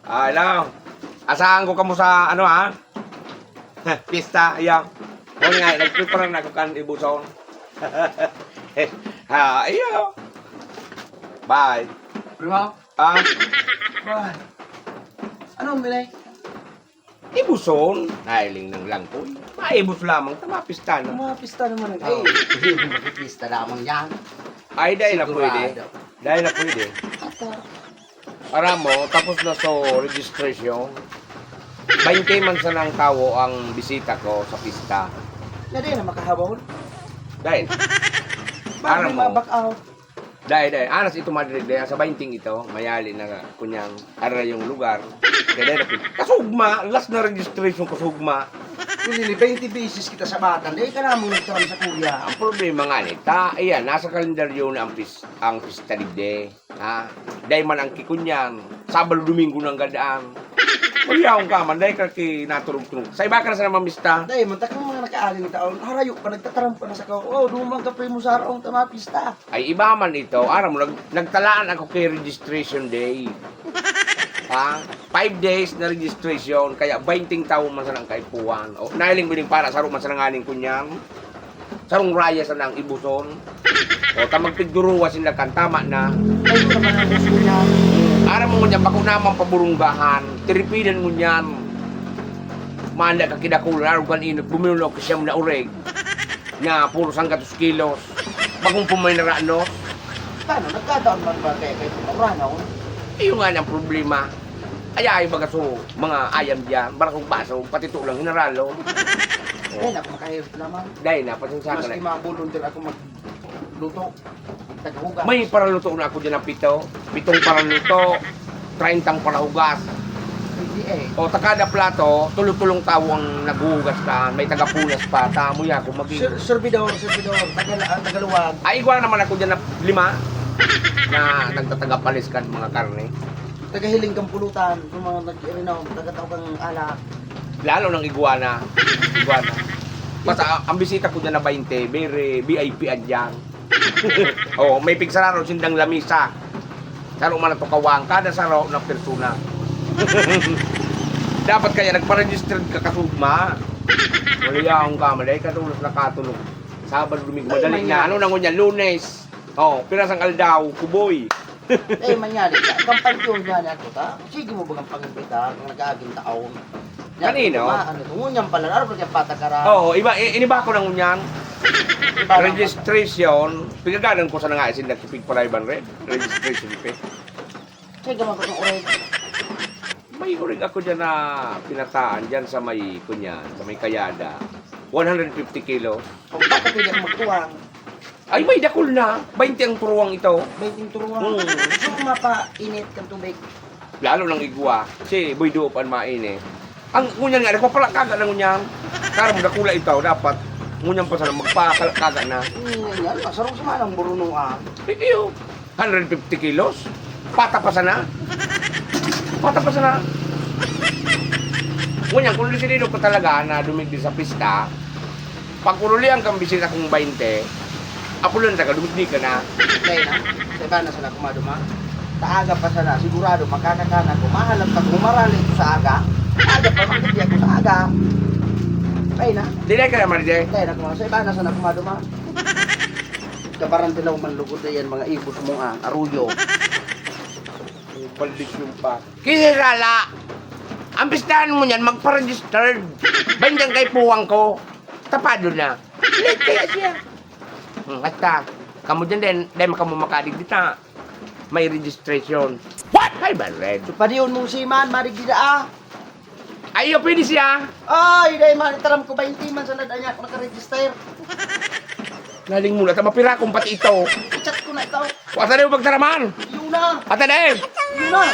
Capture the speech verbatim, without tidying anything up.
Ah, hello. Asahan ko kamo sa, ano, ha? Pista, iya. Mao nga, nagprepara na ako kan ibuson. Ha, iyo. Bye. Primo? Ah? Bye. Ano, Milay? Ibuson? Nailing nang langkoy. Maibos lamang, ta mapista na. Mapista naman ang, oh, eh, hindi mo makipista lamang yan. Ay, dahil na pwede. Sigurado. Dahil na pwede. Ata. Aram mo, tapos na so registration. Baynte man sanang tawo ang bisita ko sa pista. Na di na makahabol? Dahil. Bakit aram mo, ma-back out? Dai, dai. Anas ito, Madrid, dai. Sa baynting ito, mayali na kunyang ara yung lugar. Kaya dai na pwede. Kasugma, last na registration kasugma. Kundi ni baynte beses kita sa batan, dai ka namang nagtaram sa kuya. Ang problema nga ni, ta, ayan, nasa kalendaryo na ang pis-, ang pista digde. Ha? Dai man ang kikunyan. Sabado, Domingo nang gadaan. Kuyaon ka man, dai ka kinaturog-turog. Sa iba ka na sa namamista. Dai man, takang mga nakaaling taon, harayo pa, nagtataram pa na sa kao. Oh, dumang ka, primo, sa araw, tama, pista. Ay, iba man ito. Aram mo, nag-, nagtalaan ako kay registration day. Ha? Five days na registration, kaya baynting tawo man sanang kaipuhan. O, nailing-biling para, saro man sana nganing kunyan. Sarong raya sana ang ibuson. O, ta magpigduruwa sila kan tama na. Ayun naman ang gusto niya. Aram mo niya, bako naman paburunggahan. Tiripidan mo niyan. Manda ka kidakula, arog kan inot, bumili na ako siyam na urig. Na puro sanggatos kilos. Bagong pumay na rano. Paano? Nagkataon man ba kaya kayo pinaguranaw? Iyo nga ang problema. Ay, ay, baga so, mga ayam diyan, barasong-basong, pati to lang hinaralo. Ay, naku, makahirap naman. Dahil na, pasensya ka na. Maski mga volunteer ako magluto, tagahugas. May paraluto na ako dyan ng pito. Pitong paraluto, treyntang parahugas. Hindi eh. O, ta kada plato, tulo-tulong tawo ang naghuhugas ka. May tagapunas pa. Tamo yan, kung maging Sir-, servidor, servidor, taga-, ah, tagaluwag. Ay, igwa naman ako dyan na lima na nagtatagapalis kan mga karne. Tagahiling kang pulutan, yung mga nag-iinom, tagatao kang alak. Lalo ng iguana. Iguana. Basta, ang bisita ko dyan na baynte, very V I P an dyan. Oh, may pigsararo sindang lamisa. Saro man ang tukawang, kada saro na persona. Dapat kaya nagpa-registered ka kasugma. Wala yaong ka, malay ka, tulog na katulog. Sabado, Domingo, ay, madali na. Ano na ngunyan, Lunes? Oh, pirasang aldaw, kuboy. Eh, manyali ka. Kampantyon nga na ako, ta? Sige mo bagang pangimbitar kung nag-aaging taon? Yan, kanino? Ma-, ano, ngunyan pala, araw pa kaya patagara. Oo, iba, i-, iniba ko na ngunyan. Iba lang. Registration, pigaganan ko sana nga isin nagkipig five hundred. Registration fee. Sige, magkano oras? May huring ako dyan na pinataan dyan sa may, kunyan, sa may Kayada. One hundred fifty kilo. O, bakit hindi ako magkuwang? Ay, may dakul na. Baynte ang turuwang ito. Baynte ang turuwang. Mm. Gusto ko mapainit kang tubig. Lalo nang igwa. Si Boy Duop an mainit. Ang ngunyan nga, nagpapalakaga na ngunyan. Karong dakula ito, dapat. Ngunyan pa sana, magpapalakaga na. Hmm, yan, masarap sa manang burunuan. Eh, iyo. Hundred fifty kilos? Pata pa sana? Pata pa sana? Ngunyan, kung desidido ka talaga na dumigdi sa pista, pag urulian kang bisita kong baynte, apulan ta ka, dumigdi ka na. Dai na, sa iba na sana kumaduma. Sa aga pa sana, sigurado, makakakana ko, mahalat pa kung marali ko sa aga. Aga pa, magkadi ako sa aga. Dai na. Di na ka naman, di? Dai na kuma-, sa iba na sana kumaduma. Kabaran din ako manlugod na yan, mga ibos mo, ah, aruyo. Maldisyon pa. Kisirala! Ang pistahan mo niyan, magpa-registered. Bayan dyan kay puwang ko. Tapado na. Late kaya siya. Hmm, basta, kamo dyan din, dahil kamo makadig dita. May registration. What? Ay, ba, red? So, padiyon mong siman, marig dida, ah. Ay, iyo, pwede siya. Ay, dai man, itaram ko, baynte man sana dai niya ako nakaregister. Naling mula, ta mapirakon pati ito. I-chat ko na ito. Wata na yung pagtaraman. Yun na. Ata na eh. Yun na.